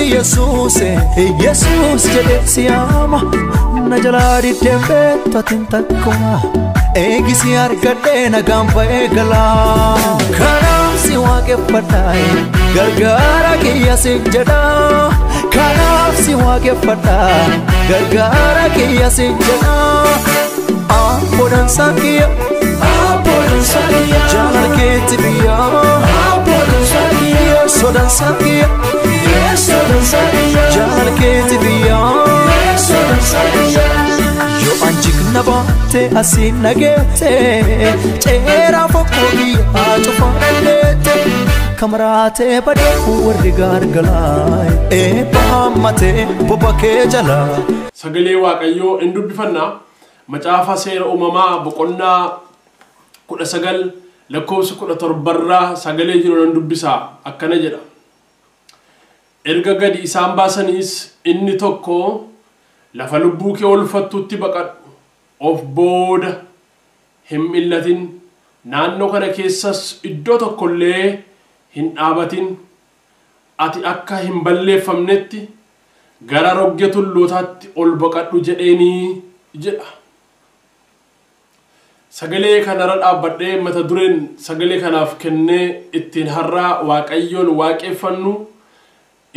Yesuus Yesuus jedhee siyaama na jalaa diddeembee tatin takkuma eegisi argadhee nagaan ba'ee galaa kanaaf si waaqeffadhaa gargaara kiyya si jedhaa kanaaf si waaqeffadhaa gargaara kiyya si jedhaa abboodhaan saakiyya abboodhaan saakiyya jaalala keetti biyyaa abboodhaan saakiyya soodaan saakiyya soodaan saakiyya jaalala keetti biyyaa soodaan saakiyya. Yoo anjigna baate asii nageete ceeraa fokkoo biyyaa cufaa dandeete kamaraatee badee warri gargalaa eebba hammatee boba kee jalaa. Sagalee Waaqayyoo hin dubbifannaa macaafa seera uumamaa boqonnaa 19 lakkoofsa 17 sagalee jiru nan dubbisaa akkana jedha. Erga gadi isaan baasaniis inni tokko lafa lubbuu kee oolfattutti baqadhu of booda hin millatin naannoo kana keessas iddoo tokkollee hin dhaabatin ati akka hin balleeffamnetti gara roggee tullootaatti ol baqadhu jedheenii jedha. Sagalee kanarra dhaabbadhee mata dureen sagalee kanaaf kennee ittiin har'aa Waaqayyoon waaqeffannu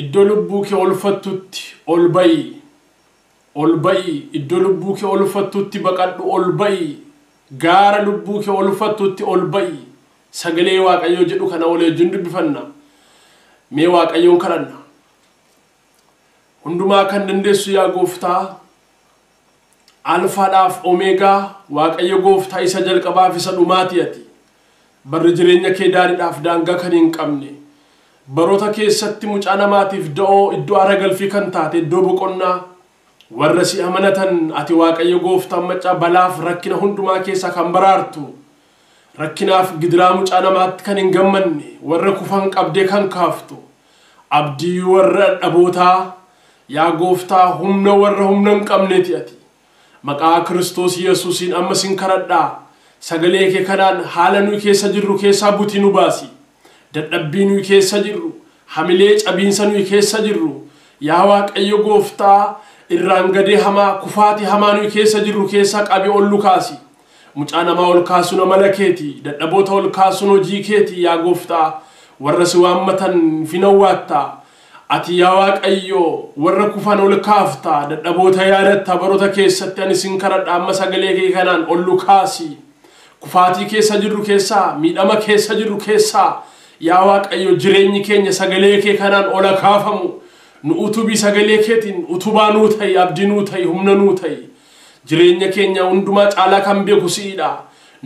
iddoo lubbuu kee oolfattutti ol ba'i. Ol ba'i iddoo lubbuu kee oolfattutti baqadhu ol ba'i gaara lubbuu kee oolfattutti ol ba'i sagalee Waaqayyoo jedhu kana wal wajjin dubbifanna. Mee Waaqayyoon kadhanna. Hundumaa kan dandeessu yaa Gooftaa Alfaadhaaf Omeegaa Waaqayyo Gooftaa isa jalqabaaf isa dhumaati ati barri jireenya kee daariidhaaf daangaa kan hin qabne baroota keessatti mucaa namaatiif da'oo iddoo aara galfii kan taate iddoo boqonnaa warra si amanatan ati Waaqayyo Gooftaa macaa balaaf rakkina hundumaa keessaa kan baraartu rakkinaaf gidiraa mucaa namaatti kan hin gammanne warra kufan qabdee kan kaaftu abdii warra dhabootaa yaa Gooftaa humna warra humna hin qabneeti ati maqaa Kiristoos Yesuusiin amma sin kadhadhaa sagalee kee kanaan haala nuyi keessa jirru keessaa butii nu baasi dadhabbii nuyi keessa jirru hamilee cabiinsa nuyi keessa jirru yaa Waaqayyo Gooftaa irraan gadee hamaa kufaatii hamaa nuyi keessa jirru keessaa qabee ol nu kaasi mucaa namaa ol kaasuun amala keeti dadhaboota ol kaasuun hojii keeti yaa Gooftaa warra si waammatan finawwaattaa ati yaa Waaqayyo warra kufan ol kaaftaa dadhaboota yaadatta baroota keessatti ani sin kadhadha amma sagalee kee kanaan ol nu kaasi kufaatii keessa jirru keessaa miidhama keessa jirru keessaa yaa Waaqayyo jireenyi keenya sagalee kee kanaan ol kaafamu nu utubii sagalee keetiin utubaa nuu ta'i abdii nuu ta'i humna nuu ta'i jireenya keenya hundumaa caalaa kan beeku si'idha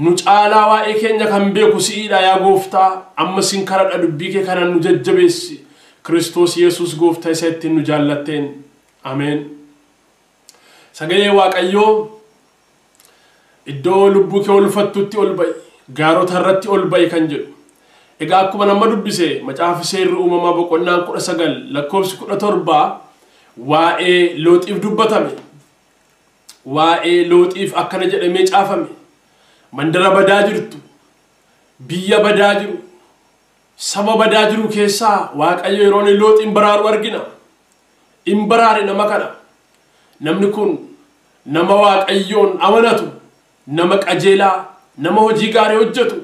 nu caalaa waa'ee keenya kan beeku si'idha yaa Gooftaa amma sin kadhadha dubbii kee kanaan nu jajjabeessi Kiristoos Yesuus Gooftaa isa ittiin nu jaallatteen ameen. Sagalee Waaqayyoo iddoo lubbuu kee oolfattutti ol ba'i gaarota irratti ol ba'i kan jedhu. Egaa akkuma nama dubbise macaafa seerri uumamaa boqonnaan 19 lakkoofsi 17 waa'ee Looxiif dubbatame. Waa'ee Looxiif akkana jedhamee caafame. Mandara badaa jirtu, biyya badaa jiru, saba badaa jiru keessaa Waaqayyo yeroo inni Looxiin baraaru argina. In baraare nama kana. Namni kun nama Waaqayyoon amanatu, nama qajeelaa, nama hojii gaarii hojjetu,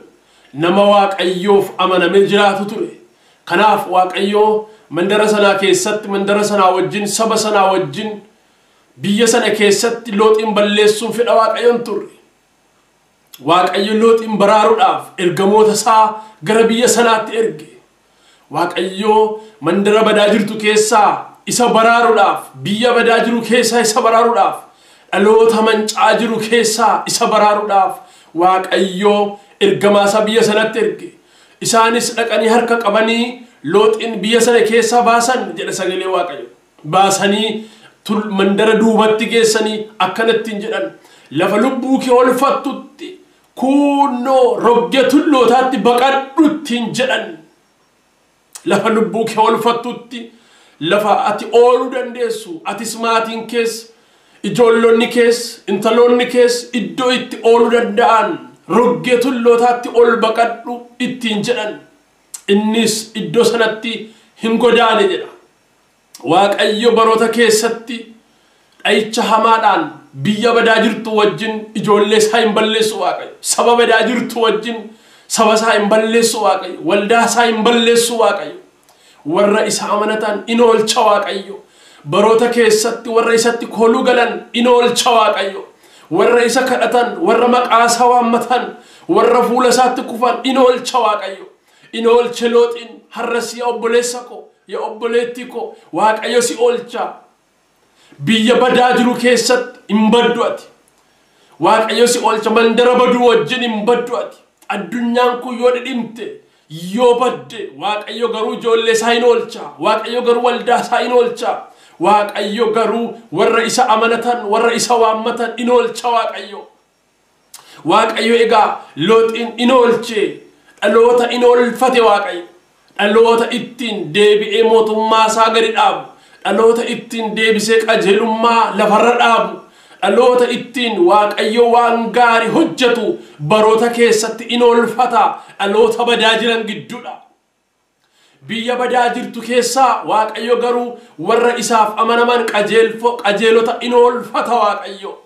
nama Waaqayyoof amanamee jiraatu ture. Kanaaf Waaqayyoo mandara sanaa keessatti, mandara sanaa wajjin, saba sanaa wajjin, biyya sana keessatti Looxiin balleessuun fedha Waaqayyoon turre. Waaqayyo Looxiin baraaruudhaaf ergamoota isaa gara biyya sanaatti erge. Waaqayyo mandara badaa jirtu keessaa isa baraaruudhaaf, biyya badaa jiru keessaa isa baraaruudhaaf, dhaloota mancaa jiru keessaa isa baraaruudhaaf Waaqayyo ergamaa isaa biyya sanatti erge. Isaanis dhaqanii harka qabanii Looxiin biyya sana keessaa baasan jedha sagalee Waaqayyo. Baasanii mandara duubatti geessanii akkanattiin jedhan lafa lubbuu kee oolfattutti kunnoo roggee tullootaatti baqadhuttiin jedhan. Lafa lubbuu kee oolfattutti lafa ati ooluu dandeessu atis maatiin kees ijoollonni kees intaloonni kees iddoo itti ooluu danda'an roggee tullootaatti ol baqadhu ittiin jedhan. Innis iddoo sanatti hin godaane jedha. Waaqayyo baroota keessatti dha'icha hamaadhaan biyya badaa jirtu wajjin ijoollee isaa hin balleessu Waaqayyo. Saba badaa jirtu wajjin saba isaa hin balleessu Waaqayyo. Waldaa isaa hin balleessu Waaqayyo. Warra isa amanatan in oolcha Waaqayyo. Baroota keessatti warra isatti kooluu galan in oolcha Waaqayyo. Warra isa kadhatan, warra maqaa isaa waammatan, warra fuula isaatti kufan in oolcha Waaqayyo. In oolche Looxiin. Har'as yaa obboleessa koo, yaa obboleettii koo, Waaqayyo si oolcha. Biyya badaa jiru keessatti hin baddu ati. Waaqayyo si oolcha. Mandara baduu wajjin hin baddu ati. Addunyaan kun yoo dhidhimte, yoo badde, Waaqayyo garuu ijoollee isaa hin oolcha. Waaqayyo garuu waldaa isaa hin oolcha. Waaqayyo garuu warra isa amanatan, warra isa waammatan in oolcha Waaqayyo. Waaqayyo egaa Looxiin in oolche, dhaloota in oolfate Waaqayyo. Dhaloota ittiin deebi'ee mootummaa isaa gadi dhaabu, dhaloota ittiin deebisee qajeelummaa lafarra dhaabu, dhaloota ittiin Waaqayyo waan gaarii hojjetu baroota keessatti in oolfata dhaloota badaa jiran gidduudha. Biyya badaa jirtu keessaa Waaqayyo garuu warra isaaf amanaman qajeelota in oolfata Waaqayyo.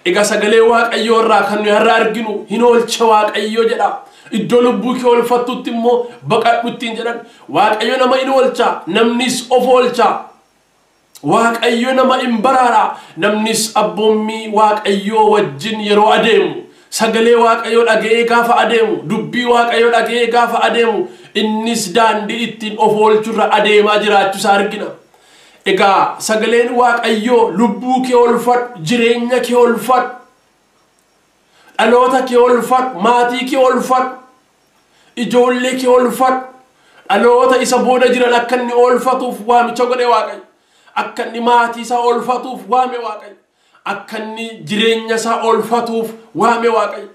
Egaa sagalee Waaqayyoo irraa kan nuyi har'a arginu hin oolcha Waaqayyo jedha. Iddoo lubbuu kee oolfattutti immoo baqadhu ittiin jedhan. Waaqayyo nama in oolcha, namnis of oolcha. Waaqayyo nama in baraara, namnis abboommii Waaqayyoo wajjin yeroo adeemu, sagalee Waaqayyoo dhaga'ee gaafa adeemu, dubbii Waaqayyoo dhaga'ee gaafa adeemu, innis daandii ittiin of oolchurra adeemaa jiraachuusaa argina. Egaa sagaleen Waaqayyoo lubbuu kee oolfadhu, jireenya kee oolfadhu, dhaloota kee oolfadhu, maatii kee oolfadhu, ijoollee kee oolfadhu, dhaloota isa booda jiran akka inni oolfatuuf waamicha godhe Waaqayyo. Akka inni maatii isaa oolfatuuf waame Waaqayyo. Akka inni jireenya isaa oolfatuuf waame Waaqayyo.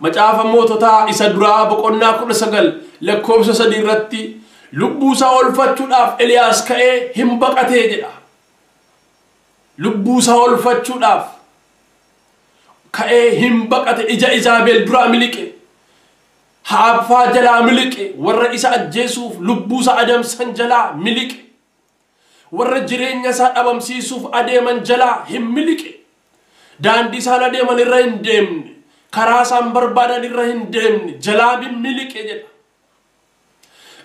Macaafa moototaa isa duraa boqonnaa 19 lakkoofsa 3 irratti lubbuu isaa oolfachuudhaaf Eliyaas ka'ee hin baqatee jedha. Lubbuu isaa oolfachuudhaaf ka'ee hin baqate, ija Izaabel duraa miliqe. Haaffaa jalaa miliqe, warra isa ajjeesuuf lubbuu isaa adamsan jalaa miliqe. Warra jireenya isaa dhabamsiisuuf adeeman jalaa hin miliqe. Daandii isaan adeeman irra hin deemne, karaa isaan barbaadan irra hin deemne, jalaa hin miliqe jedha.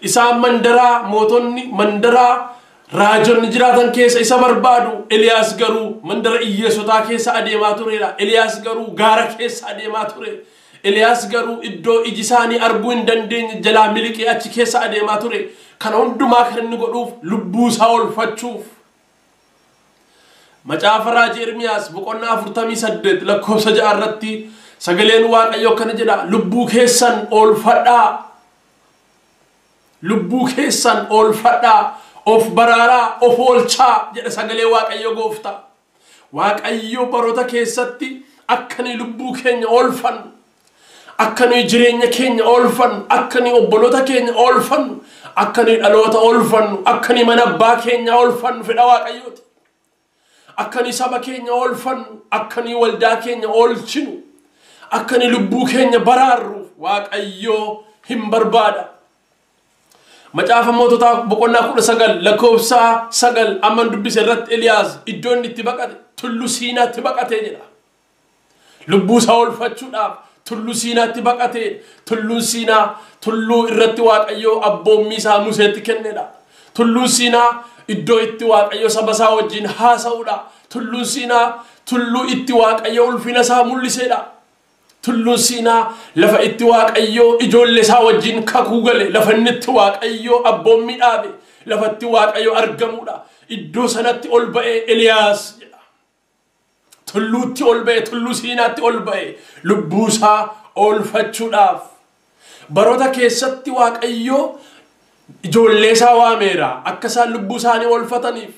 Isaan mandaraa mootonni, mandaraa raajonni jiraatan keessa isa barbaadu. Eliyaas garuu mandara hiyyeessotaa keessa adeemaa turedha. Eliyaas garuu gaara keessa adeemaa ture. Eliyaas garuu iddoo iji isaanii arguu hin dandeenye jalaa miliqee achi keessa adeemaa ture. Kana hundumaa kan inni godhuuf lubbuu isaa oolfachuuf. Macaafa raajii Ermiyaas boqonnaa 48 lakkoofsa 6 irratti sagaleen Waaqayyoo akkana jedha: lubbuu keessan oolfadhaa. Lubbuu keessan oolfadhaa, of baraaraa, of oolchaa jedha sagalee Waaqayyoo gooftaa. Waaqayyo baroota keessatti akka nuyi lubbuu keenya oolfannu, akka nuyi jireenya keenya oolfannu, akka nuyi obboloota keenya oolfannu, akka nuyi dhaloota oolfannu, akka nuyi mana abbaa keenya oolfannu fedha Waaqayyooti. Akka nuyi saba keenya oolfannu, akka nuyi waldaa keenya oolchinu, akka nuyi lubbuu keenya baraarruuf Waaqayyoo hin barbaada. Macaafa moototaa boqonnaa 19 lakkoofsa 9 amman dubbise irratti Eliyaas iddoo inni itti baqate tulluu Siinaatti baqatee jedha. Lubbuu isaa oolfachuudhaaf tulluu Siinaatti baqatee. Tulluun Siinaa tulluu irratti Waaqayyoo abboommii isaa Museetti kennedha. Tulluun Siinaa iddoo itti Waaqayyo saba isaa wajjin haasa'udha. Tulluun Siinaa tulluu itti Waaqayyo ulfina isaa mul'isedha. Tulluun Siinaa lafa itti Waaqayyo ijoollee isaa wajjin kakuu gale, lafa inni itti Waaqayyo abboommii dhaabe, lafa itti Waaqayyo argamudha. Iddoo sanatti ol ba'ee Eliyaas jedha. Tulluutti ol ba'e, tulluu Siinaatti ol ba'e lubbuu isaa oolfachuudhaaf. Baroota keessatti Waaqayyo ijoollee isaa waameera akka isaan lubbuu isaanii oolfataniif,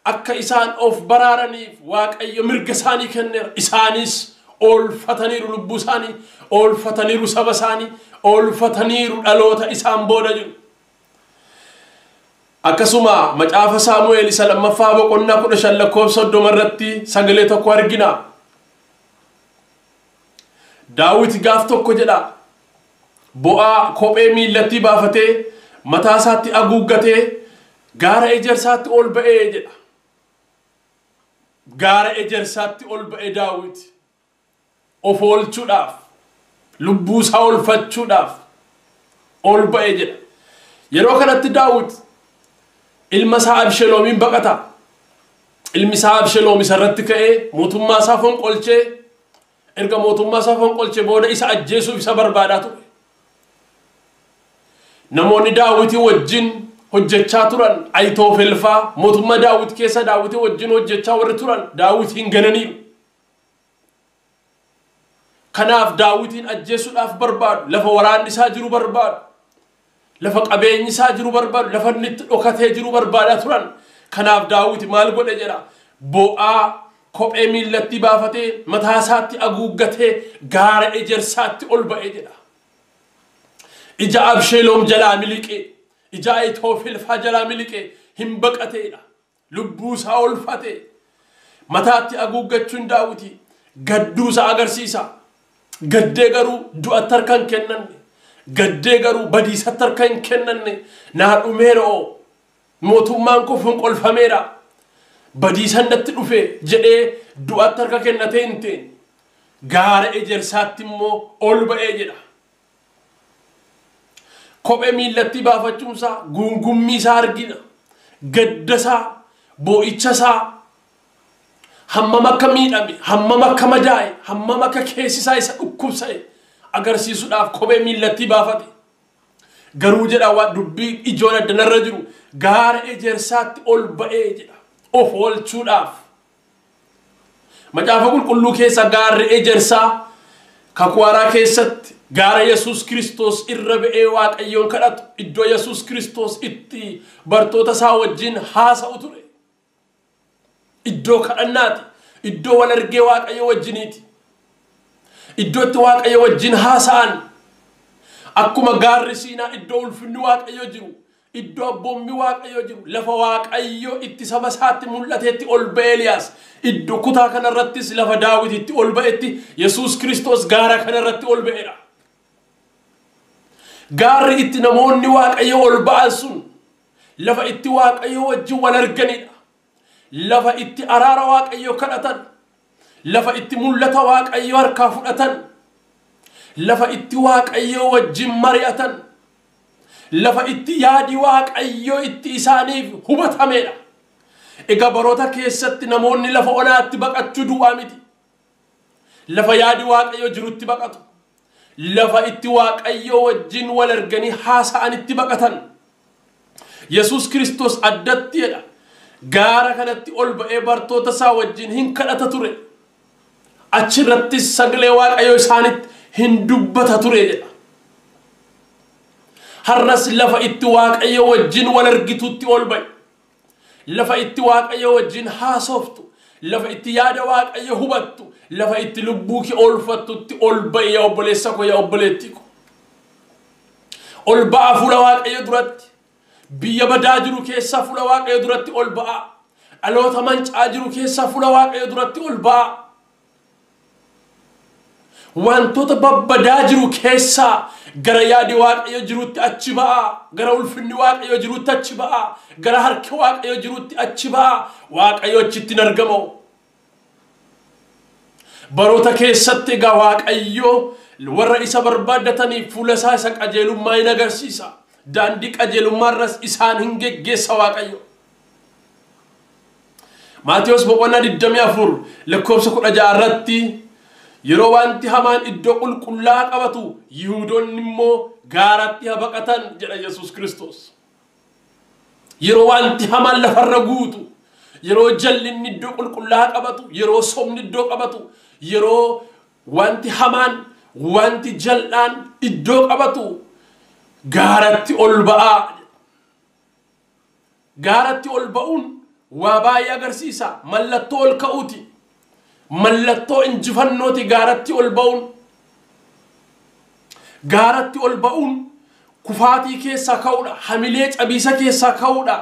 akka isaan of baraaraniif Waaqayyo mirga isaanii kenneera. Isaanis oolfataniiru lubbuu isaanii, oolfataniiru saba isaanii, oolfataniiru dhaloota isaan booda jiru. Akkasuma macaafa Saamu'eel isa lammaffaa boqonnaa 15 lakkoofsa 30 irratti sagalee tokko argina. Daawit gaaf tokko jedha, bo'aa kophee miillatti baafatee mataa isaatti haguuggatee Gaara ejersaatti ol ba'ee jedha. Gaara ejersaatti ol ba'ee Daawit of oolchuudhaaf, lubbuu isaa oolfachuudhaaf ol ba'ee jedha. Yeroo kanatti Daawit ilma isaa Absheloomiin baqata. Ilmi isaa Absheloom isa irratti ka'ee mootummaa isaa fonqolchee, erga mootummaa isaa fonqolchee booda isa ajjeesuuf isa barbaadaa ture. Namoonni Daawitii wajjin hojjechaa turan Ayitoofel faa mootummaa Daawit keessa Daawitii wajjin hojjechaa warri turan Daawitiin gananiiru. Kanaaf Daawitiin ajjeesuudhaaf barbaadu, lafa waraanni isaa jiru barbaadu, lafa qabeenyi isaa jiru barbaadu, lafa inni itti dhokatee jiru barbaadaa turan. Kanaaf Daawit maal godhe jedha? Bo'aa kophee miillatti baafatee mataa isaatti haguuggatee gaara ejersaatti ol ba'ee jedha. Ija Absheloom jalaa miliqee, ija Ayitoofel faa jalaa miliqee hin baqateedha. Lubbuu isaa oolfate. Mataatti haguuggachuun Daawiti gadduu isaa agarsiisa. Gaddee garuu du'atti harka hin kennanne. Gaddee garuu badiisatti harka hin kennanne. Naa dhumeera, mootummaan koo fonqolfameera, badiisan natti dhufe jedhee du'atti harka kennatee hin teenye. Gaara ejersaatti immoo ol ba'ee jedha. Kophee miillatti baafachuunsaa guungummii isaa argina. Gadda isaa, boo'icha isaa, hammam akka miidhame, hammam akka madaa'e, hammam akka keessi isaa isa dhukkubsa'e agarsiisuudhaaf kophee miillatti baafate. Garuu jedha, waan dubbii ijoon addanarra jiru, gaara ejersaatti ol ba'ee jedha of oolchuudhaaf. Macaafa qulqulluu keessa gaarri ejersaa kakuu haaraa keessatti gaara Yesuus Kiristoos irra ba'ee Waaqayyoon kadhatu, iddoo Yesuus Kiristoos itti bartoota isaa wajjin haasa'u ture. Iddoo kadhannaati. Iddoo wal argee Waaqayyo wajjiniiti. Iddoo itti Waaqayyo wajjin haasa'an. Akkuma gaarri Siinaa iddoo ulfinni Waaqayyo jiru, iddoo abboommi Waaqayyo jiru, lafa Waaqayyo itti saba isaatti mul'ateetti ol ba'e Eliyaas. Iddoo kutaa kanarrattis lafa Daawit itti ol ba'etti Yesuus Kiristoos gaara kanarratti ol ba'eera. Gaarri itti namoonni Waaqayyo ol ba'an sun lafa itti Waaqayyo wajjin wal arganidha. Lafa itti araara Waaqayyo kadhatan, lafa itti mul'ata Waaqayyo harkaa fudhatan, lafa itti Waaqayyo wajjin mari'atan, lafa itti yaadi Waaqayyo itti isaaniif hubatamedha. Egaa baroota keessatti namoonni lafa onaatti baqachuu du'aa miti. Lafa yaadi Waaqayyo jirutti baqatu. Lafa itti Waaqayyo wajjin wal arganii haasa'anitti baqatan. Yesuus Kiristoos addatti jedha. Gaara kanatti ol ba'ee bartoota isaa wajjin hin kadhata ture. Achirrattis sagalee Waaqayyo isaanitti hin dubbata ture jedha. Har'as lafa itti Waaqayyo wajjin wal argitutti ol ba'i. Lafa itti Waaqayyo wajjin haasoftu, lafa itti yaada Waaqayyo hubattu, lafa itti lubbuu kee oolfattutti ol ba'i, yaa obboleessa koo, yaa obboleettii koo. Ol ba'a fuula Waaqayyo duratti. Biyya badaa jiru keessaa fuula Waaqayyo duratti ol ba'a. Dhaloota mancaa jiru keessaa fuula Waaqayyo duratti ol ba'a. Wantoota babbadaa jiru keessaa gara yaadi Waaqayyo jirutti achi ba'a. Gara ulfinni Waaqayyo jirutti achi ba'a. Gara harki Waaqayyo jirutti achi ba'a. Waaqayyo achitti hin argamu. Baroota keessatti egaa Waaqayyo warra isa barbaaddataniif fuula isaa isa qajeelummaa hin agarsiisa. Daandii qajeelummaa irras isaan hin geggeessa Waaqayyo. Maatiyos boqonnaa 24 lakkoofsa 16 irratti, yeroo wanti hamaan iddoo qulqullaa qabatu Yihuudoonni immoo gaaratti haa baqatan jedha Yesuus Kiristoos. Yeroo wanti hamaan lafarra guutu, yeroo jallinni iddoo qulqullaa qabatu, yeroo sobni iddoo qabatu, yeroo wanti hamaan, wanti jal'aan iddoo qabatu, gaaratti ol ba'aa. Gaaratti ol ba'uun waa baay'ee agarsiisa. Mallattoo ol ka'uuti. Mallattoo injifannooti gaaratti ol ba'uun. Gaaratti ol ba'uun kufaatii keessaa ka'uudha. Hamilee cabiisa keessaa ka'uudha.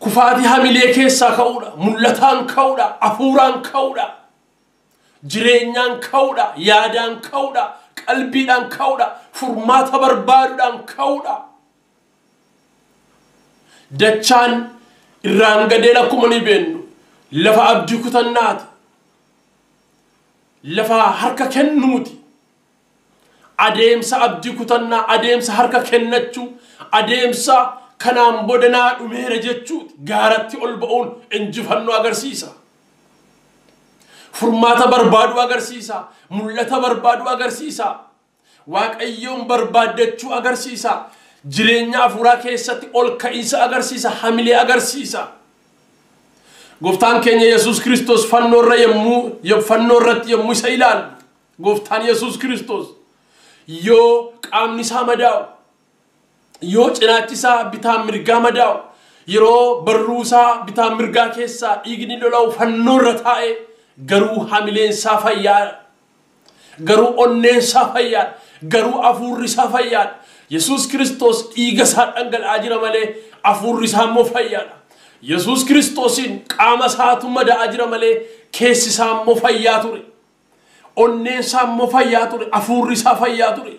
Kufaatii hamilee keessaa ka'uudha. Mul'ataan ka'uudha. Hafuuraan ka'uudha. Jireenyaan ka'uudha. Yaadaan ka'uudha. Qalbiidhaan ka'uudha. Furmaata barbaaduudhaan ka'uudha. Dachaan irraan gadeen akkuma ni beennu lafa abdii kutannaati. Lafa harka kennuuti. Adeemsa abdii kutannaa, adeemsa harka kennachuu, adeemsa kanaan booda naa dhumeera jechuuti. Gaaratti ol ba'uun injifannoo agarsiisa. Furmaata barbaaduu agarsiisa. Mul'ata barbaaduu agarsiisa. Waaqayyoon barbaaddachuu agarsiisa. Jireenya hafuuraa keessatti ol ka'iinsa agarsiisa. Hamilee agarsiisa. Gooftaan keenya Yesuus Kiristoos fannoo irratti yommuu isa ilaallu, Gooftaan Yesuus Kiristoos yoo qaamni isaa madaa'u, yoo cinaachi isaa bitaan mirgaa madaa'u, yeroo barruu isaa bitaan mirgaa keessaa dhiigni lola'u fannoo irra taa'e, garuu hamileen isaa fayyaadha. Garuu onneen isaa fayyaadha. Garuu hafuurri isaa fayyaadha. Yesuus Kiristoos dhiiga isaa dhangala'aa jira malee hafuurri isaa immoo fayyaadha. Yesuus Kiristoosiin qaama isaatu madaa'aa jira malee keessi isaa immoo fayyaa ture. Onneen isaa immoo fayyaa ture. Hafuurri isaa fayyaa ture.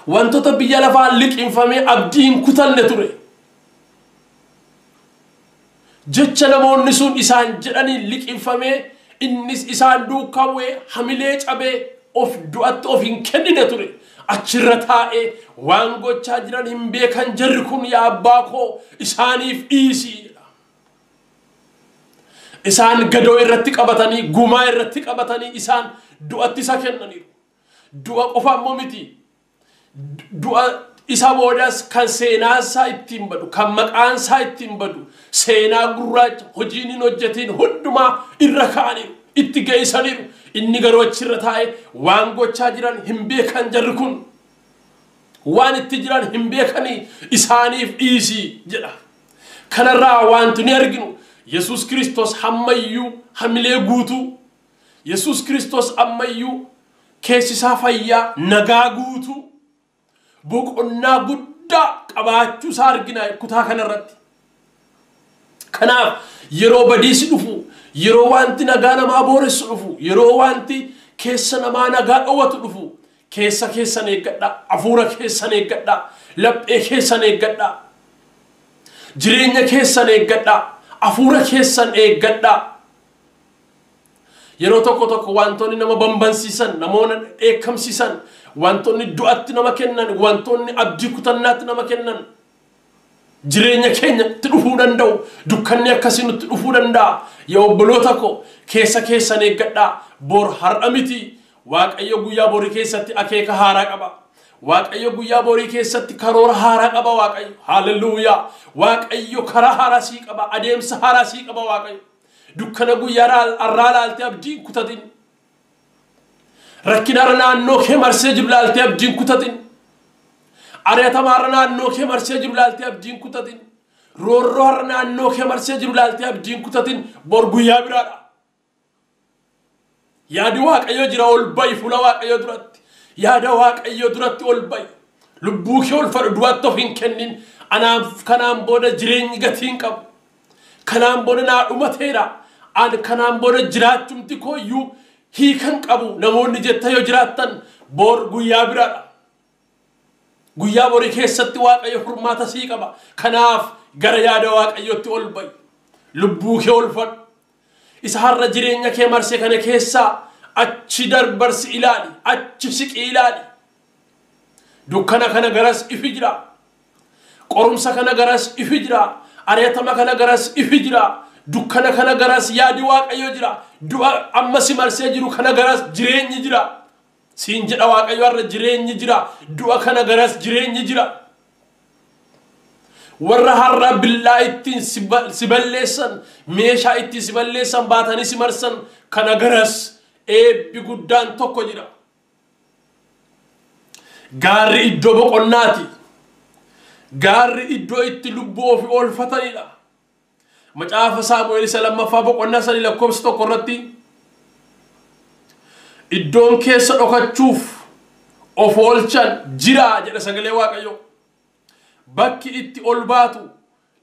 Wantoota biyya lafaa liqinfamee abdii hin kutanne ture. Jecha namoonni sun isaan jedhanii liqinfamee innis isaan duukaa bu'ee hamilee cabee of du'atti of hin kennine ture. Achirra taa'ee waan gochaa jiran hin beekan jarri kun yaa abbaa koo isaaniif dhiisi. Isaan gadoo irratti qabatanii gumaa irratti qabatanii isaan du'atti isa kennaniiru. Du'a qofa immoo miti. Du'a isa boodas kan seenaa isaa ittiin badu, kan maqaan isaa ittiin badu, seenaa gurraacha hojiin hin hojjetiin hundumaa irra kaa'aniiru, itti geessaniiru. Inni garuu achirra taa'ee waan gochaa jiran hin beekan jarri kun. Waan itti jiran hin beekanii isaaniif dhiisi jedha. Kanarraa wanti ni arginu Yesuus Kiristoos ammayyuu hamilee guutuu, Yesuus Kiristoos ammayyuu keessi isaa fayyaa nagaa guutuu, boqonnaa guddaa qabaachuu isaa argina kutaa kanarratti. Kanaaf yeroo badiisi dhufu, yeroo wanti nagaa namaa booressu dhufu, yeroo wanti keessa namaa nagaa dhowwatu dhufu, keessa keessan eeggadhaa, hafuura keessan eeggadhaa, laphee keessan eeggadhaa, jireenya keessan eeggadhaa, hafuura keessan eeggadhaa. Yeroo tokko tokko wantoonni nama bambansiisan, namoota dheekkamsiisan, wantoonni du'atti nama kennan, wantoonni abdii kutannaatti nama kennan jireenya keenyatti dhufuu danda'u. Dukkanni akkasii nutti dhufuu danda'a. Yaa obboloota ko, keessa keessan eeggadhaa. Bor har'a miti. Waaqayyo guyyaa borii keessatti akeeka haaraa qaba. Waaqayyo guyyaa borii keessatti karoora haaraa qaba. Waaqayyo haalelluuyaa. Waaqayyo karaa haaraa sii qaba. Adeemsa haaraa sii qaba. Waaqayyo dukkana guyyaa har'aa laaltee abdii hin kutatin. Rakkina har'a naannoo kee marsee jiru laaltee abdii hin kutatin. Ari'atama har'a naannoo kee marsee jiru laaltee abdii hin kutatin. Roorroo har'a naannoo kee marsee jiru laaltee abdii hin kutatin. Bor guyyaa biraadha. Yaadi Waaqayyo jira, ol ba'i fuula Waaqayyo duratti. Yaada Waaqayyo duratti ol ba'i. Lubbuu kee ol fadhu, du'atti of hin kennin. Anaaf kanaan booda jireenyi gatii hin qabu. Kanaan booda naa dhumateera. Ani kanaan booda jiraachumti kooyyuu hiikan qabu. Namoonni jetta yoo jiraattan bor guyyaa biraadha. Guyyaa borii keessatti Waaqayyo furmaata sii qaba. Kanaaf gara yaada Waaqayyootti ol ba'i. Lubbuu kee ol fadhu. Isa har'a jireenya kee marsee kana keessaa achi darbarsi ilaali, achi siqii ilaali. Dukkana kana garas ifi jira. Qorumsa kana garas ifi jira. Ari'atama kana garas ifi jira. Dukkana kana garas yaadi Waaqayyo jira. Du'a amma si marsee jiru kana garas jireenyi jira. Siin jedha Waaqayyo har'a jireenyi jira. Du'a kana garas jireenyi jira. Warra har'a billaa ittiin si balleessan, meeshaa ittiin si balleessan baatanii si marsan kana garas eebbi guddaan tokko jira. Gaarri iddoo boqonnaati. Gaarri iddoo itti lubbuu ofii oolfatanidha. Macaafa Saamu'eel isa lammaffaa boqonnaa 3 lakkoofsa 1 irratti iddoon keessa dhokachuuf of oolchan jira jedha sagalee Waaqayyoo. Bakki itti ol baatu,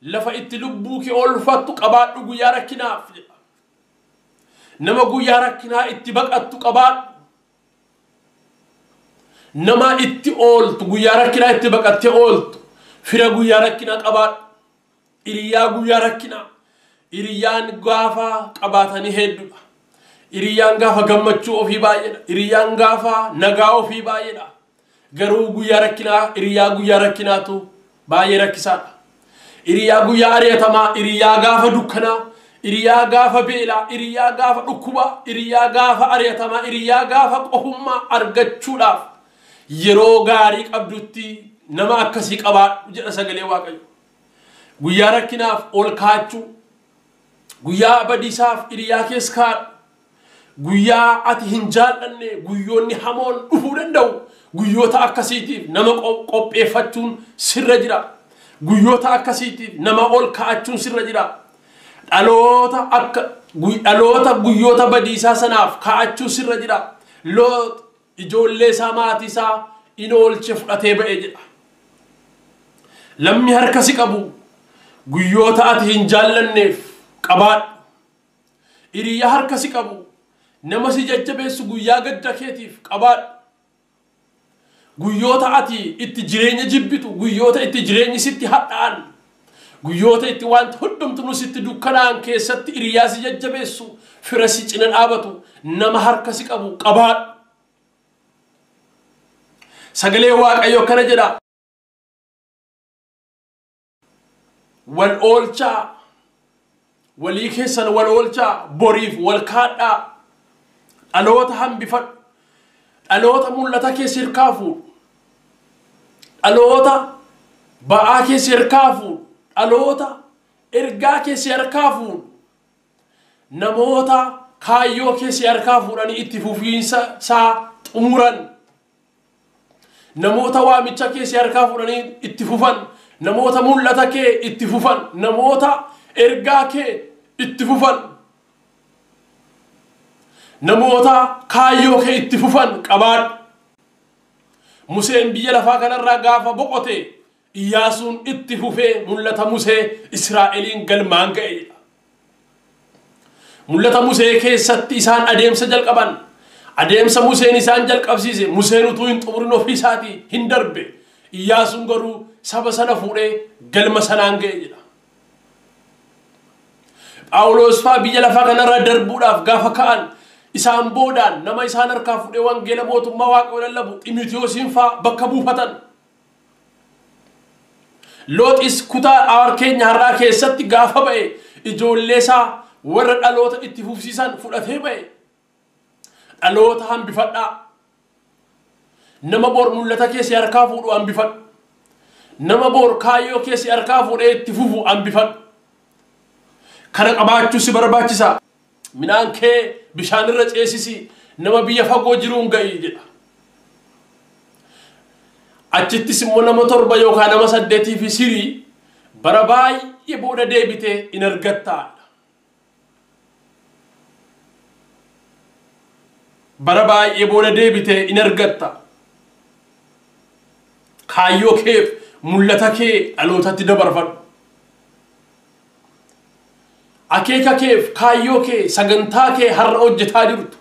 lafa itti lubbuu kee oolfattu qabaadhu guyyaa rakkinaaf jedha. Nama guyyaa rakkinaa itti baqattu qabaadhu. Nama itti ooltu, guyyaa rakkinaa itti baqattee ooltu, Fira guyyaa rakkinaa qabaadhu. Hiriyaa guyyaa rakkinaa. Hiriyaan gaafa qabaatanii hedduudha. Hiriyaan gaafa gammachuu ofii baay'eedha. Hiriyaan gaafa nagaa ofii baay'eedha. Garuu guyyaa rakkinaa hiriyaa guyyaa rakkinaatu baay'ee rakkisaadha. Hiriyaa guyyaa ari'atamaa, hiriyaa gaafa dukkanaa, hiriyaa gaafa beelaa, hiriyaa gaafa dhukkubaa, hiriyaa gaafa ari'atamaa, hiriyaa gaafa qofummaa argachuudhaaf yeroo gaarii qabdutti nama akkasii qabaadhu jedha sagalee Waaqayyo. Guyyaa rakkinaaf ol kaachuu, guyyaa badiisaaf hiriyaa keessa kaadhu, guyyaa ati hin jaallanne guyyoonni hamoon dhufuu danda'u guyyoota akkasiitiif nama qopheeffachuun sirra jira. Guyyoota akkasiitiif nama ol kaa'achuun sirra jira. Dhaloota guyyoota badiisaa sanaaf kaa'achuun sirra jira. Loox ijoollee isaa maatii isaa in oolche fudhatee ba'e jedha. Lammi harka si qabu guyyoota ati hin jaallanneef qabaadhu. Hiriyaa harka si qabu nama si jajjabeessu guyyaa gadda keetiif qabaadhu. Guyyoota ati itti jireenya jibbitu, guyyoota itti jireenyi sitti hadhaa'an, guyyoota itti wanti hundumtuu sitti dukkanaan keessatti hiriyaa si jajjabeessu, fira si cina dhaabatu, nama harka si qabu qabaadhu. Sagalee Waaqayyoo akkana jedha. Wal oolchaa, walii keessan wal oolchaa, boriif wal kaadhaa, dhaloota hambifadhu, dhaloota mul'ata kee sirkaa fuudhu, dhaloota ba'aa kee sirkaa fuudhu, dhaloota ergaa kee sirkaa fuudhu, namoota kaayyoo kee sirkaa fuudhanii itti fufiinsa isaa xumuran, namoota waamicha kee sirkaa fuudhanii itti fufan, namoota mul'ata kee itti fufan, namoota ergaa kee itti fufan, namoota kaayyoo kee itti fufan qabaadhu. Museen biyya lafaa kanarraa gaafa boqote Iyyaasuun itti fufee mul'ata Musee Israa'eliin galmaan ga'e jedha. Mul'ata Musee keessatti isaan adeemsa jalqaban. Adeemsa Museen isaan jalqabsiise Museen utuu hin xumurin ofii isaatii hin darbe. Iyyaasuun garuu saba sana fuudhee galma sanaan ga'e jedha. Phaawulos fa'aa biyya lafaa kanarraa darbuudhaaf gaafa ka'an isaan boodaan nama isaan harkaa fuudhee wangeela mootummaa Waaqayyoo lallabu Ximitiyoosiin fa'aa bakka buufatan. Looxis kutaa keenya har'aa keessatti gaafa ba'e ijoollee isaa warra dhaloota itti fufsiisan fudhatee ba'e. Dhaloota hambifadhaa. Nama bor mul'ata keessi harkaa fuudhu hambifadhu. Nama bor kaayyoo keessi harkaa fuudhee itti fufu hambifadhu. Kana qabaachuu si barbaachisa. Midhaan kee bishaan irra ceesisi, nama biyya fagoo jiruun ga'i jedha. Achittis immoo nama 7 yookaan nama 8 fi sirii bara baay'ee booda deebitee in argattaa. Bara baay'ee booda deebitee in argatta. Kaayyoo keef mul'ata kee dhalootatti dabarfadhu. Akeeka keef kaayyoo kee sagantaa kee har'a hojjetaa jirtu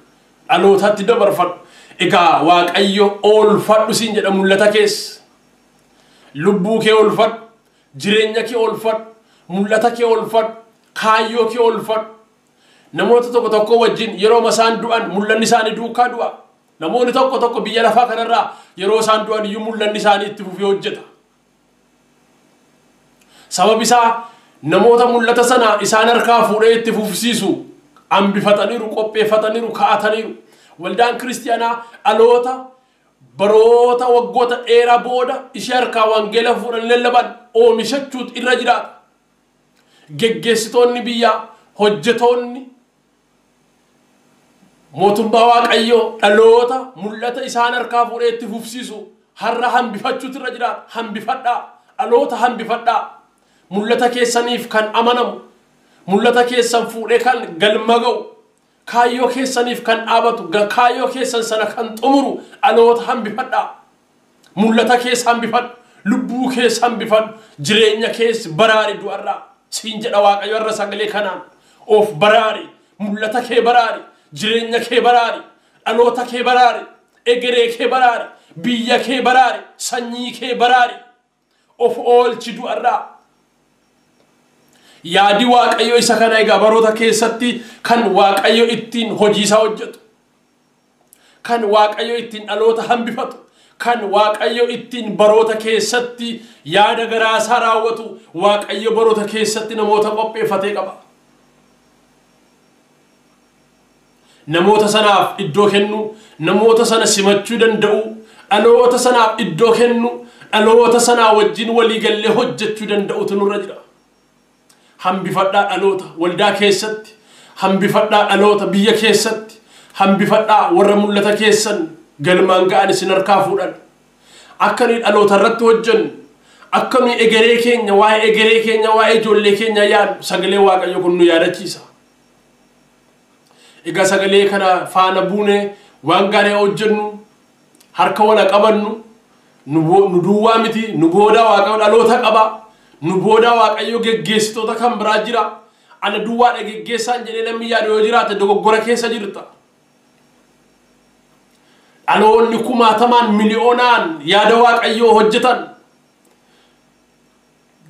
dhalootatti dabarfadhu. Egaa Waaqayyo oolfadhu siin jedha mul'ata keessa. Lubbuu kee oolfadhu, jireenya kee oolfadhu, mul'ata kee oolfadhu, kaayyoo kee oolfadhu. Namoota tokko tokko wajjin yeroo isaan du'an mul'anni isaanii duukaa du'a. Namoonni tokko tokko biyya lafaa kanarraa yeroo isaan du'an iyyuu mul'anni isaanii itti fufee hojjeta. Sabab isaa namoota mul'ata sana isaan harkaa fuudhee itti fufsiisu hambifataniiru, qopheeffataniiru, kaa'ataniiru. Waldaan kiristiyaanaa dhaloota baroota waggoota dheeraa booda ishee harkaa wangeela fuudhanii lallaban oomishachuutu irra jiraata. Geggeessitoonni biyyaa, hojjetoonni mootummaa Waaqayyoo dhaloota mul'ata isaan harkaa fuudhee itti fufsiisu har'a hambifachuutu irra jiraata. Hambifadhaa, dhaloota hambifadhaa. Mul'ata keessaniif kan amanamu, mul'ata keessan fuudhee kan galma ga'u, kaayyoo keessaniif kan dhaabatu, kaayyoo keessan sana kan xumuru dhaloota hambifadhaa. Mul'ata keessa hambifadhu, lubbuu keessa hambifadhu, jireenya keessa baraari du'arraa. Siin jedha Waaqayyo har'a sagalee kanaan. Of baraari, mul'ata kee baraari, jireenya kee baraari, dhaloota kee baraari, egeree kee baraari, biyya kee baraari, sanyii kee baraari. Of oolchi du'arraa. Yaadi Waaqayyo isa kana egaa baroota keessatti kan Waaqayyo ittiin hojii isaa hojjetu, kan Waaqayyo ittiin dhaloota hambifatu, kan Waaqayyo ittiin baroota keessatti yaada garaasaa raawwatu, Waaqayyo baroota keessatti namoota qopheeffatee qaba. Namoota sanaaf iddoo kennu, namoota sana simachuu danda'u, dhaloota sanaaf iddoo kennu, dhaloota sanaa wajjin waliigallee hojjechuu danda'utu nurra jira. Hambifadhaa dhaloota waldaa keessatti, hambifadhaa dhaloota biyya keessatti, hambifadhaa warra mul'ata keessan galmaan ga'an isin harkaa fuudhan. Akka nuyi dhaloota irratti hojjennu, akka nuyi egeree keenya, waa'ee egeree keenya, waa'ee ijoollee keenya yaadnu sagalee Waaqayyoo kun nu yaadachiisa. Egaa sagalee kana faana buunee waan gaarii hojjennu, harka wal qabannu, nu duwwaa miti, nu booda Waaqayyo dhaloota qaba. Nu booda Waaqayyo geggeessitoota kan biraa jira. Ana duwwaadha geggeessaan jedhee namni yaadu yoo jiraate dogoggora keessa jirta. Dhaloonni kumaatamaan miliyoonaan yaada Waaqayyoo hojjetan,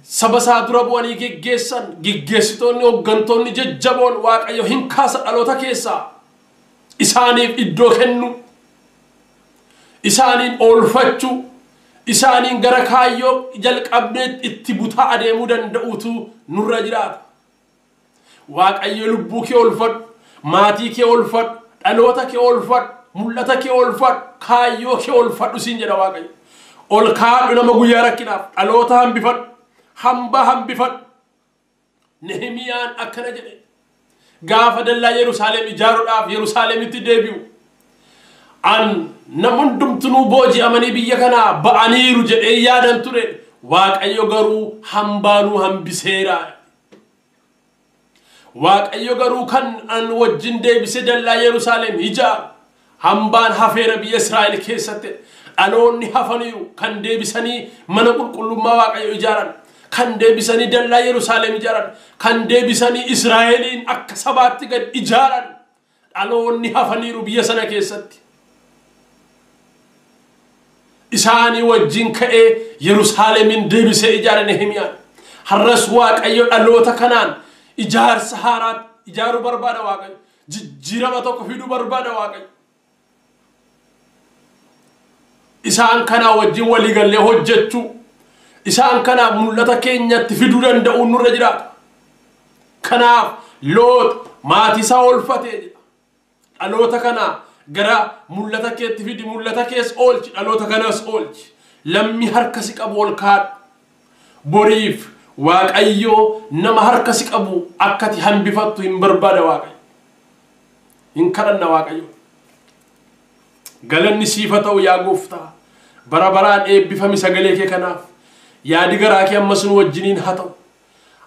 saba isaa dura bu'anii geggeessan, geggeessitoonni hooggantoonni jajjaboon Waaqayyo hin kaasa dhaloota keessaa. Isaaniif iddoo kennu, isaaniin oolfachuu, isaaniin gara kaayyoo jalqabnee itti butaa adeemuu danda'utu nurra jiraata. Waaqayyo lubbuu kee oolfadhu, maatii kee oolfadhu, dhaloota kee oolfadhu, mul'ata kee oolfadhu, kaayyoo kee oolfadhu siin jedha Waaqayyo. Ol kaadhu nama guyyaa rakkinaaf, dhaloota hambifadhu, hambaa hambifadhu. Nehemiyaan akkana jedhe gaafa dallaa Yerusaalem ijaaruudhaaf Yerusaalemitti deebi'u. An nama hundumtuu booji'amanii biyya kanaa ba'aniiru jedhee yaadan ture. Waaqayyo garuu hambaanuu hambiseera. Waaqayyo garuu kan an wajjin deebisee dallaa Yerusaalem ijaaru hambaan hafeera biyya Israa'el keessatti. Dhaloonni hafaniiru kan deebisanii mana qulqullummaa Waaqayyo ijaaran, kan deebisanii dallaa Yerusaalem ijaaran, kan deebisanii Israa'eliin akka sabaatti gad ijaaran dhaloonni hafaniiru biyya sana keessatti. Isaanii wajjin ka'ee Yerusaalemin deebisee ijaare Nehemiyaan. Har'as Waaqayyo dhaloota kanaan ijaarsa haaraa ijaaruu barbaada Waaqayyo. Jijjiirama tokko fiduu barbaada Waaqayyo. Isaan kanaa wajjin waliigallee hojjechuu, isaan kanaa mul'ata keenyatti fiduu danda'uun nurra jiraata. Kanaaf Loox maatii isaa oolfatee jedha. Dhaloota kanaa gara mul'ata keetti fidi, mul'ata kees oolchi, dhaloota kanas oolchi. Lammi harka si qabu ol kaadhu. Boriif Waaqayyo nama harka si qabu akkati hambifattu hin barbaada Waaqayyo. Hin kadhanna Waaqayyo. Galanni siif haa ta'u yaa Gooftaa. Bara baraan eebbifami sagalee kee kanaaf. Yaadi garaa kee ammas nu wajjiniin haa ta'u.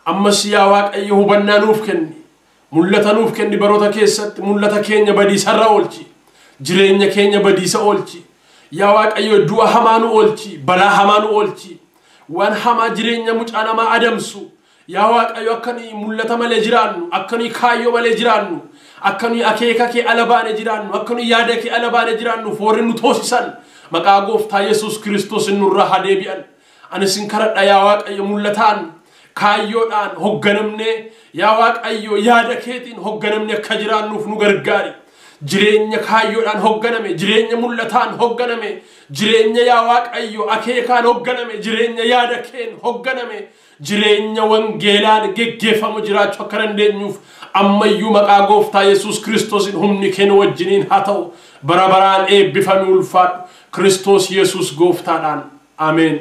Ammas yaa Waaqayyo hubannaa nuuf kenni. Mul'ata nuuf kenni baroota keessatti. Mul'ata keenya badiisarra oolchi. Jireenya keenya badiisa oolchi. Yaa Waaqayyo du'a hamaa nu oolchi. Balaa hamaa nu oolchi. Waan hamaa jireenya mucaa namaa adamsu. Yaa Waaqayyo akka nuyi mul'ata malee jiraannu, akka nuyi kaayyoo malee jiraannu, akka nuyi akeeka kee ala baane jiraannu, akka nuyi yaada kee ala baane jiraannu warri nu toosisan maqaa Gooftaa Yesuus Kiristoos nurraa haa deebi'an. Ani sin kadhadha yaa Waaqayyo mul'ataan kaayyoodhaan hoogganamnee yaa Waaqayyo yaada keetiin hoogganamne akka jiraannuuf nu gargaari. Jireenya kaayyoodhaan hoogganame, jireenya mul'ataan hoogganame, jireenya yaa Waaqayyo akeekaan hoogganame, jireenya yaada keen hoogganame, jireenya wangeelaan geggeeffamu jiraachuu akka dandeenyuuf ammayyuu maqaa Gooftaa Yesuus Kiristoosiin humni kee nu wajjiniin haa ta'u. Bara baraan eebbifami ulfaadhu. Kiristoos Yesuus Gooftaadhaan. Ameen.